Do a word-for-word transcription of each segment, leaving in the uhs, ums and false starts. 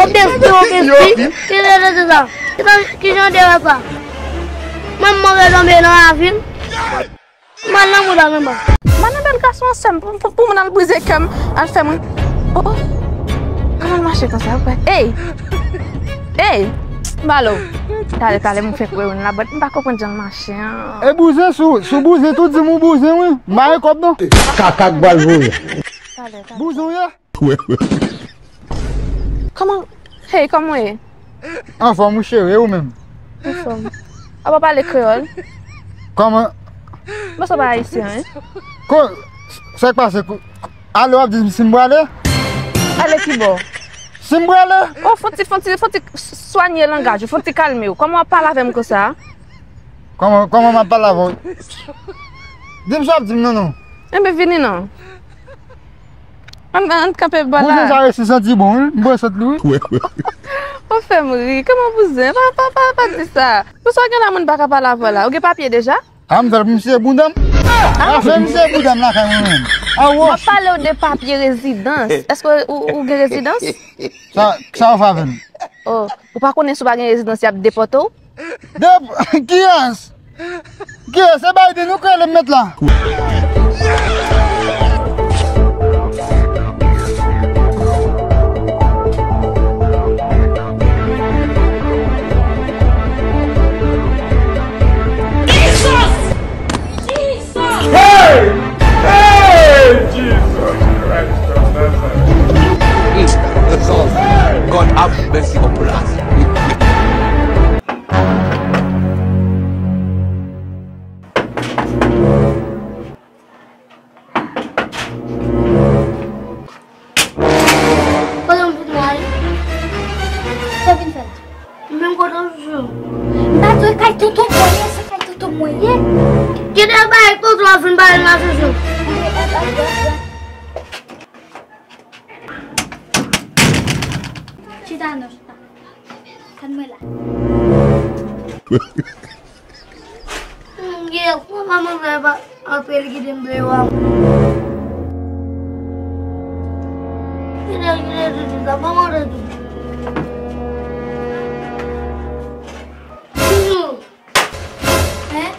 Obesti, obesti. Ki jan de sa? Ki jan de sa? Mwen move tonbe nan ravin. Mal nan mouda menm. Mwen nan bèl gason an sèm pou, pou, pou moun al brize kè m, al fè mwen. Oh, oh. Kòman l mache konsa? Ey! Ey! Balo! Talè, talè, m fèk wè youn la, but m pa konprann jan l mache an. E bouzen, sou, sou bouzen, tou di m ou bouzen, wi. M pa gen kòb, non. Kaka k bal voye. Talè, talè. Bouzen w ye? Kòman? Hey, kòman w ye? Anfòm, wi, cheri, e ou menm? Anfòm. A pa pale kreyòl? Kòman? Mwen se pa ayisyen, wi. Ko, sa k pase? Ko, ale w ap di m si m prale? Ale ki bò? Si m prale? Oh, fon ti, fon ti, fon ti swanye langaj ou, fon ti kalme w. Kòman w ap pale avè m konsa? Kòman, kòman m ap pale avè w? Di m sa w ap di m, non, non. Enben, vini non. Ann, ann kanpe bò la. Bouzen sa resi santi bon, wi. M bwè sant li, wi. Ou fè m ri. Kòman bouzen? Pa, pa, pa, pa di sa. Pou sa w gen la moun pa ka pale avè w la? Ou gen papye deja? A, m fè l pou misye bouda m. A, fè misye bouda m lakay mwen menm. A, wòch. M ap pale w de papye rezidans. Èske ou, ou gen rezidans? Sa, sa w fè avè m? Oh, ou pa konnen si w pa gen rezidans, y ap depòte w? De, kiyès? Kiyès? Se Biden ou kwè l ap met la? Hey! Hey! Jesus Christ of Nazareth. God have mercy upon us. Kote m vin la, wi? Sa w vin fè la? Menm kote w sou. M pa di w e kay tonton mwen ye, se kay tonton mwen ye. Kite bay tonton an fin bay la sou. Chita non, chita. Tann mwen la. Yes, mwen pa manje pa anpil ki te m deyò a. Kite, kite toutou sa, pa manje toutou. Toutou. Hein?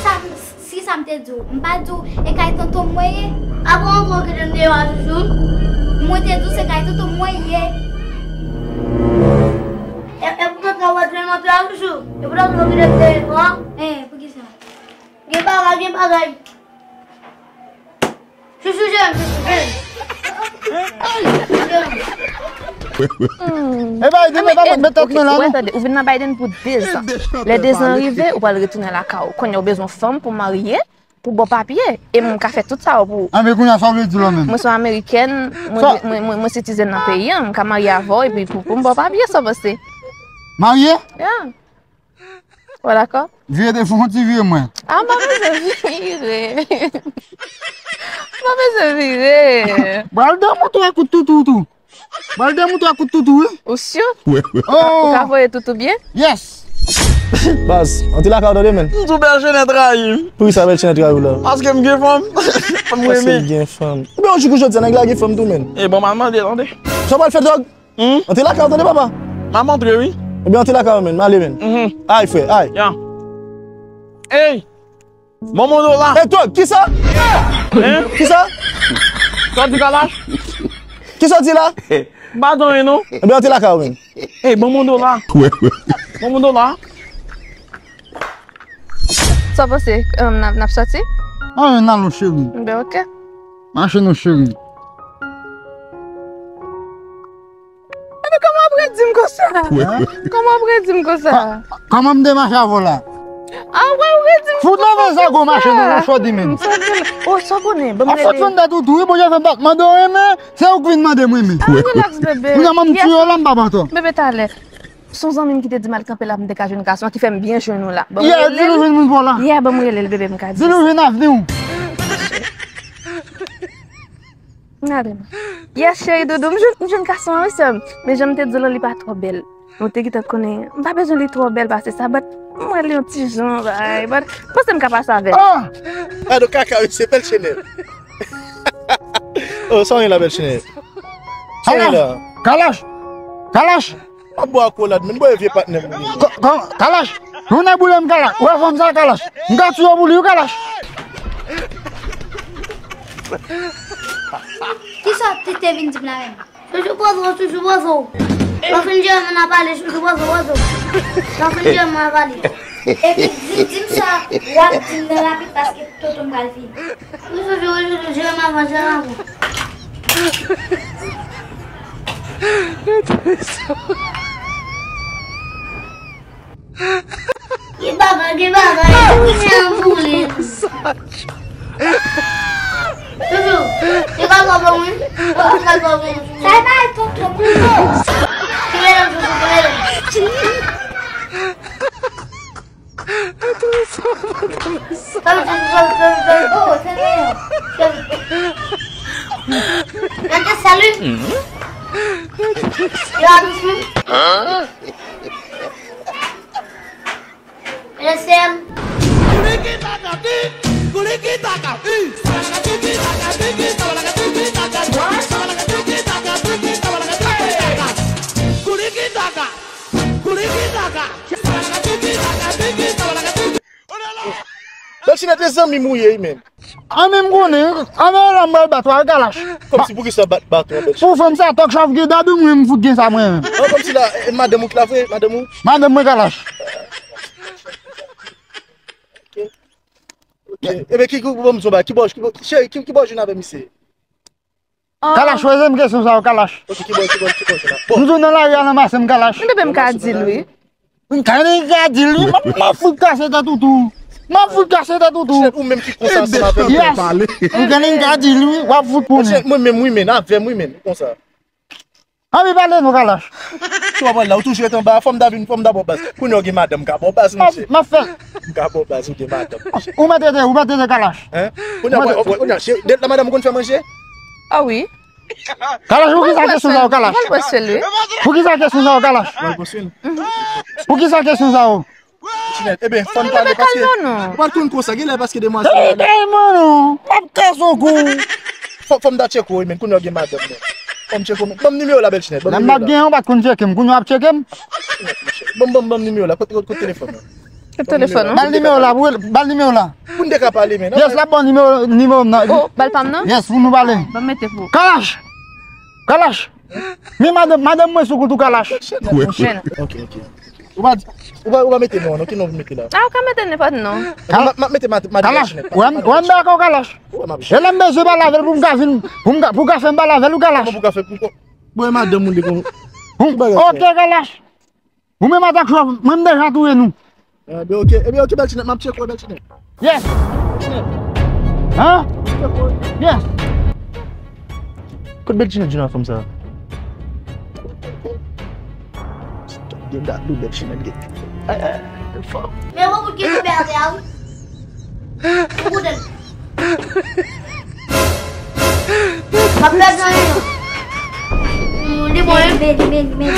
Sa m, si sa m te di w, m pa di w e kay tonton mwen ye? Apa w ankò kite m deyò a, Joujou? Mwen te di w se kay tonton mwen ye. E, e poutèt sa w pa t vle m antre a, Joujou? E poutèt sa w kite m deyò a? Hein, poukisa? Gen bagay, gen bagay. Chouchou jèn, chouchou jèn. E Biden, e pa mwen, met tèt mwen la, non. Ou vin nan Biden pou dezan. Lè dezan rive, ou pral retounen lakay ou. Kounye a ou bezwen fanm pou marye, pou ba w papye. E m ka fè tout sa yo pou ou. Anben, kounye a, sa w vle di la menm? Mwen se yon amerikèn, mwen, mwen, mwen, mwen sitizèn nan peyi an, m ka marye avè w epi pou, pou m ba w papye, sa w panse? Marye? Yeah. Ou dakò? Vire de fon, ti vire mwen. A, m pa bezwen vire. M pa bezwen vire. Bral de mouton ak kout toutou tou. Bral de mouton ak kout toutou, wi. Ou si? Oh. Ou ka voye toutou byen? Yes. Baz, antre lakay ou tande, menn. M tou bèl chenèt rayi. Poukisa bèl chenèt rayi w la? Paske m gen fanm. Fanm renmen. Paske l gen fanm. Oubyen yon jou kou jodi a, nèg la gen fanm tou, menn. E bon, m al mande, tande. Sa w pral fè dwòg? Hmm? Antre lakay ou tande, papa. M ap antre, wi. Ebyen, antre lakay ou, menn. M ale, menn. Mhm. Ay, frè, ay. Ya. Ey! Bon, bon, dola. Ey, dwòg, kisa? Hein? Kisa? Sa w di, Kalash? Kisa w di la? M pa tande, non. Ebyen, antre lakay ou, menn. Ey, bon, bon, dola. Bon, bon, dola. Sa w panse? Em, n ap, n ap sòti? Ah, n alon, cheri. Ben, ok. Mache non, cheri. Epi kòman w ap redi m konsa? Hein? Kòman w ap redi m konsa? Kòman m te mache avè w la? Ah, wè, Fout leve zago mache nan yon chòdi menm. O, sa w konnen, ban m rele. Ap fout fann dat ou tou, wi, Bondye fè m pa t mande w renmen, se ou k vin mande m renmen. Ah, relax, bebe. Kounye a m ap tiye w la, m pa pantan. Bebe, talè. Se yon zanmi m ki te di m al kanpe la pou m te ka jwenn gason an ki fè m byen jwenn ou la. Ban m rele l. Di l ou jwenn moun pa w la. Yeah, ban m rele l, bebe, m ka di. Di l ou jwenn avni w. Gade m. Yes, cheri doudou, m jwenn, m jwenn gason an, wi, sè m. Men jan m te di w lan, li pa twò bèl. Mwen te gentan konnen, m pa bezwen li twò bèl pase sa, but m wè li yon ti jan, bay, but m panse m ka pase avè l. Ah! Gade kaka, wi, se bèl chenèl. Oh, sa w ye la, bèl chenèl? Sa w ye la? Kalash! Kalash! M ap bwè akolad, men m bwè vye patnè m. Ka-, ka-, Kalash! Tounen boule m, Kalash! Ou wè fanm sa, Kalash! M ka tiye w pou li, wi, Kalash! Kisa w te, te vin di m la menm? Chouchou pozo, chouchou pozo. Lè w fin jere m, n a pale, chouchou pozo, pozo. Lè w fin jere m, n a pale. Epi di, di m sa w ap di m nan rapid paske tonton m pral vini. Wi, chouchou, wi, chouchou, jere m avan, jere m avan. Gen bagay, gen bagay, kounye a m boule. Chouchou, se pa twò bon, wi. Ou ka twò bon. Sa e pa tonton, tonton. Kile l, chouchou, kile l. Salut, salut, salut, salut, salut. Oh, c'est mignon. Salut. Salut, salut. Yo, doucement. L S M. Bèl Chinèt, e zanmi m ou ye, wi, menm. An menm konnen, an menm la m pral bat ou a Kalash. Kòmsi pou ki sa bat, bat ou, Bèl Chinèt? Pou fanm sa, tòk chòf gen dabi mwen, m fout gen sa mwen menm. An, kòmsi la, e, madanm ou ki la vre, madanm ou? Madanm mwen Kalash. Ok. Ok. Ebyen, ki, ki, bon, m zonba, ki bò, ki bò, cheri, ki, ki bò jwenn avè misye? Kalash, poze m kesyon sa yo, Kalash. Ok, ki bò, ki bò, ki bò jwenn avè? Bon. M tou nan lari a nan mache m, Kalash. Men bebe, m ka di l, wi. M ka, m ka di l, wi. M ap, m ap fout kase tèt ou tou. M ap fout kase tèt ou tou. Ou menm ki konsa ansanm avè m. Yes. M ka, m ka di l, wi. W ap fout konnen. Mwen menm, wi, men, avè m, wi, men, konsa. Anvi pale non, Kalash. Ou pa pale la, ou toujou ret anba, fò m ta vin, fò m ta ba w baz. Kounye a w gen madanm, m ka ba w baz, monchè. M ap fè. M ka ba w baz, ou gen madanm, monchè. Ou mèt ede, ou mèt ede Kalash. Hein? Kounye a, kounye a, se, de la madanm ou konn fè manje? Ah wi. Kalash, poukisa kesyon sa yo, Kalash? Mwen pral pwese l, wi. Poukisa kesyon sa yo, Kalash? Mwen pwese l. Poukisa kesyon sa yo? Chinèt, ebyen, fò n pale paske ou pa t konn konsa, genlè paske demwazèl la. Ey, ey, mano, m ap kase w kou. Fò, fò m ta tcheke w, men kounye a w gen madanm, men. Fò m tcheke w, men. Ban m nimewo la, Bèl Chinèt, ban m nimewo la. Lè m pa t genyen, w pa t konn tcheke m, kounye a w ap tcheke m. Ban m, ban m, ban m nimewo la, kote, kote, kote telefòn nan? Kote telefòn nan? Ba l nimewo la, pou, ba l nimewo la. Pou n te ka pale, men. Yes, l ap ba w nimewo, nimewo m nan. Oh, ba l pa m nan? Yes, pou nou pale. Ban m mete pou ou. Kalash! Kalash! Men madanm, madanm mwen sou kout ou, Kalash. Monchè. Ok, ok. Ou pa, ou pa, ou pa mete non, non, ki non pou mete la? Ah, ou ka mete nenpòt non. M ap, m ap mete ma-, madanm Kalash, Chinèt. Ou wè m, ou wè m dakò, Kalash. Ou wè m ap. E lè m bezwen pale avè l pou m ka vin, pou m ka, pou w ka fè m pale avè l, ou Kalash. Kòman pou w ka fè, pou, pou, bon, e madanm ou li kon. Bon, ok, Kalash. Ou menm atak chòf, mwen m deja touye nou. Ebyen, ok, ebyen, ok, Bèl Chinèt, m ap tcheke w, Bèl Chinèt. Yes. Chinèt. Hein? Tcheke w. Yes. Kot Bèl Chinèt jwenn ak fanm sa? Gen dat dou Bèl Chinèt gen. Ay, ay, ay, fò. Men yon bout ki tonbe atè a, wi. Ou koute l. M ap pèdi anyen. Mm, li bon, wi. Men, men, men.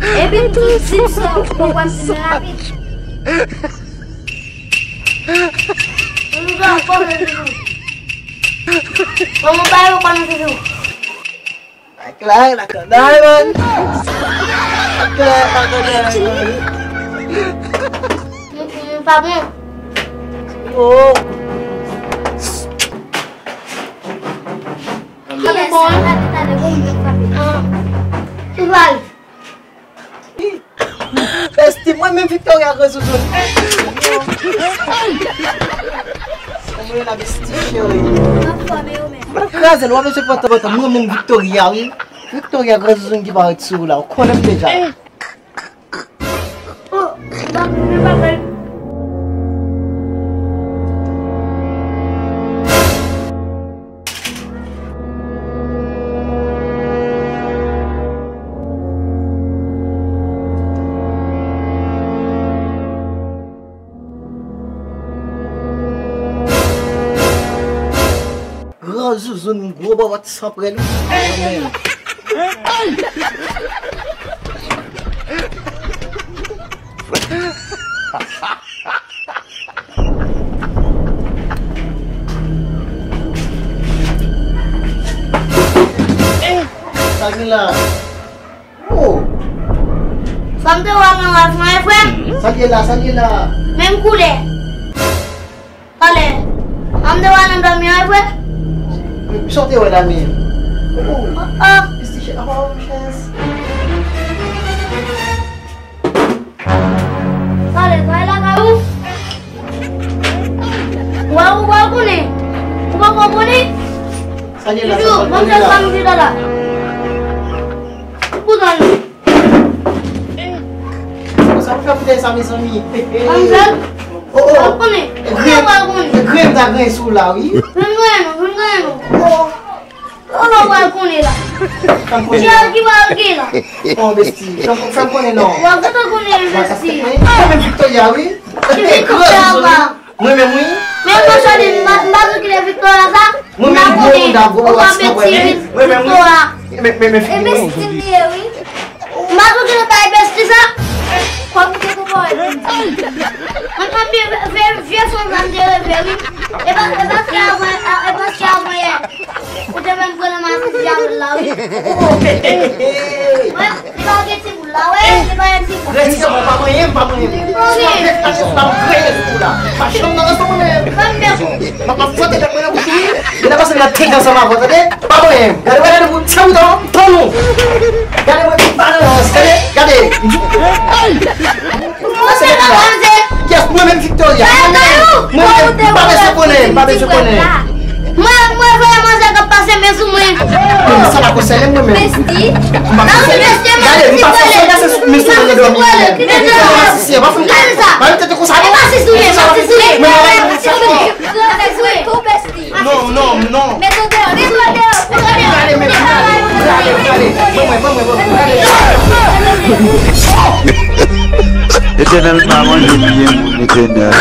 Epi m tou di m sa, ou konprann si m rapid. M tou ankò men toujou. Bon, mwen pa yo konnen toujou. Like, like, like a diamond. Like, like, like a diamond. Mm, mm, pa bon. Oh. Yes, talè, talè, bon, mwen frape. Ah. Ou pral. Esti, mwen menm Victoria gwo zouzoun. Mwen la besti cheri. Mwen kraze l, w ap mete pantan pantan. Mwen menm Victoria, wi. Victoria gwo zouzoun ki parèt sou ou la. Ou konnen m deja. Oh, m pa konnen bagay. Zouzoun, gwo bòbòt san prèl. Sa gen la. Oh. Sa m te wè nan rèv mwen, frè m. Sa l ye la, sa l ye la. Menm koulè. Talè, an m te wè nan dòmi an, e vre? Sa w te wè la menm? Oh, oh. Misye, oh, chèz. Talè, talè lakay ou. Ou pa, ou pa konnen. Ou pa konnen. Sa gen la, sa gen la. Toujou, ban m fè sa m di la. Koutan nou. Sa pou fè koutèy sa, mezanmi? Anjèl, oh, oh. Ou konnen, ou konnen, ou konnen. Grenn ta grenn sou la, wi. Vin grenn ou, vin grenn ou. Oh. Oh, ou pral konnen la. Fè m konnen. Jèl ki pral gen la. Oh, besti, fè m, fè m konnen non. W ap gentan konnen, besti. Mwen menm Victoria, wi. Ki Victoria la? Mwen menm, wi. Men mwen chwazi, m pa, m pa di w ki lè Victoria sa. Mwen menm gwo moun da gwo bò a san pwen men. Mwen menm wi. Men men men figi mwen. Ebyen stil li ye wi. M pa di w ki lè bay besti sa. Kòm ou te konpò wè. Mwen konn vye vye vye fon sa m te reve wi. E pa e pa se avan e pa se avan yè. Ou te menm pran nan masin dyab la wi. Mwen, li pa gen ti boul la, wè, li pa gen ti boul. Rèt sa, mwen pa manyen, m pa manyen. Si w ap ret kache sou la, m griyen sou ou la. Pa janm nan ranson mwen menm. M ap, m ap fwote tèt mwen nan bouch ou, wi. Genlè pase m nan tèt ansanm avè w, tande? Pa manyen. Gade, gade, gade, pou tchè ou tan, tan nou. Gade mwen, pa nan rans, tande? Gade. Kiyès mwen menm Victoria? Mwen menm, mwen menm, m pa bezwen konnen, m pa bezwen konnen. Mwen, mwen vre manzè k ap pase men sou mwen. Men sa pa konsène mwen menm. Besti. M pa konsène. Gade, m pa fè sa pase sou men sou mwen nan dòmi. Mwen pa masisi, pa fè m pa mete tèt konsa non. Mwen pa masisi. Non, non, non. Gade, men gade, gade, gade. Ban mwen, ban mwen, ban mwen, gade. Etènèl pa manje pye moun, Etènèl.